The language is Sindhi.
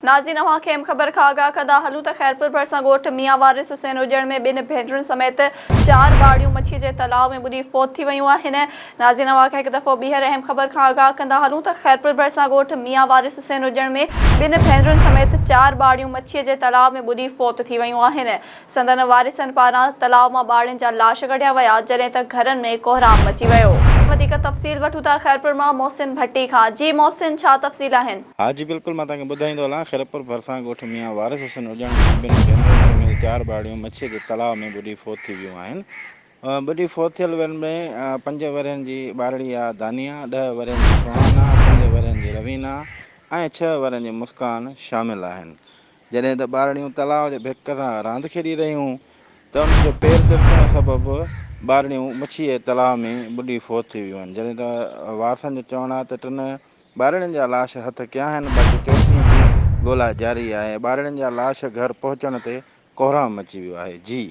ناظرين اوهان کي اهم خبر کان آگاهه ڪندا هلون ته خيرپور ڀرسان ڳوٺ ميان وارث حسين اڄڻ ۾ ٻن ڀينرن سميت چار ٻارڙيون مڇي جي تلاء ۾ ٻڏي فوت ٿي ويون آهن. ناظرين اوهان کي هڪ دفعو ٻيهر اهم خبر کان آگاهه ڪندا هلون ته خيرپور ڀرسان ڳوٺ ميان وارث حسين اڄڻ ۾ ٻن ڀينرن سميت چار ٻارڙيون مڇي جي تلاء ۾ ٻڏي فوت ٿي ويون آهن. سندن وارثن پاران تلاء مان ٻارڙين جا لاش ڪڍيا ويا، جڏهن ته گهرن ۾ ڪوهرام مچي ويو. وڌيڪ تفصيل وٺون ٿا خيرپور مان محسن ڀٽي کان، جي محسن ڇا تفصيل آهن؟ ها جي بلڪل مان توهان کي ٻڌائيندو هلان خيرپور ڀرسان ڳوٺ ميان وارث حسين اڄڻ ۾ ٻن ڀينرن سميت چار ٻارڙيون مڇي جي تلاء ۾ ٻڏي فوت ٿي ويون آهن ٻڏي فوت ٿيل ورن ۾ پنج ورهين جي ٻارڙي آ دانيا، ڏهه ورهين جي سهانا، پنج ورهين جي روينا ۽ ڇهه ورهين جي مسڪان شامل آهن. جڏهن ته ٻارڙيون تلاء جي ڀڪ سان راند کيڏي رهيون ته انهن جو پير ترڪڻ سبب ٻارڙيون مڇي جي تلاء ۾ ٻڏي فوت ٿي ويون آهن جڏهن ته وارثن جو چوڻ آهي ته ٽن ٻارڙين جا لاش هٿ ڪيا آهن باقي چوٿين جي ڳولا جاري آهي ٻارڙين جا لاش گهر پهچڻ تي ڪوهرام مچي ويو آهي جي.